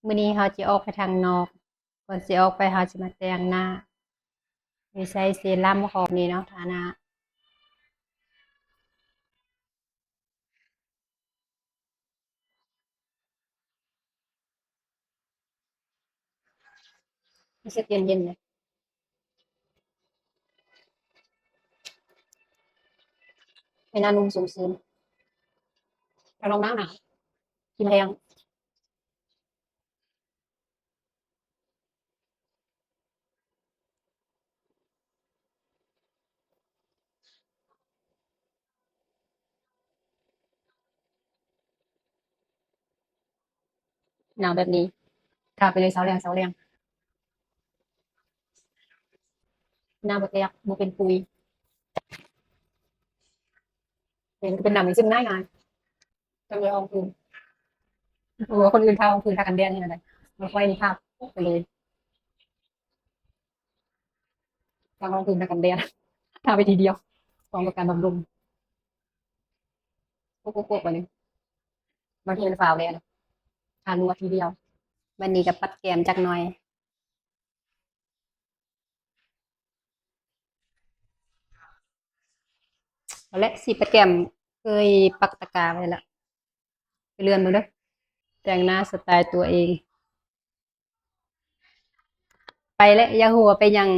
ມື້ນີ້ເຮົາຊິອອກໄປທາງນອກ. ກ່ອນຊິອອກໄປ ເຮົາຊິມາແຕ່ງໜ້າ ໂດຍໃຊ້ເຊຣັມຂອງນີ້ເນາະ ທາໜ້າ. ຮູ້ສຶກເຢັນໆເລີຍ. ເວລານຸ່ງສູງຊື່ນ ຂ້າງນອກໜາວໆ ກິນແຮງ. ໜາວແບບນີ້ ທາໄປເລີຍ ເຊົ້າແລງ ເຊົ້າແລງ ໜ້າບໍ່ແຕກ ບໍ່ເປັນຂຸຍ. ເປັນ ເປັນໜັງນີ້ຊຶມງ່າຍໆ ຈັກໜ້ອຍຮອງພື້ນ. ໂອ້ ຄົນອື່ນທາຮອງພື້ນ ທາກັນແດດນີ້ນະ ບໍ່ຄ່ອຍມີພາບໄປເລີຍ. ທາຮອງພື້ນ ທາກັນແດດ ທາໄປທີດຽວ ພ້ອມກັບການບຳລຸງ. ໂປະໆໆ ບາດນີ້ ບາງທີມັນຟ້າວແດ່ ທາລົວດທີດຽວ. ບາດນີ້ກໍປັດແກ້ມຈັກໜ່ອຍ. ເອົາແຫຼະ ສີປັດແກ້ມເຄີຍປັກຕະກາໄວ້ແລ້ວ ໄປເລື່ອນເບິ່ງເດີ້. ແຕ່ງໜ້າສະໄຕຕົວເອງ. ໄປແລ້ວ ຢ່າຮູ້ວ່າໄປຫຍັງ.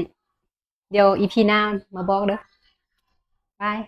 ດຽວອີພີໜ້າມາບອກເດີ້. ບາຍ.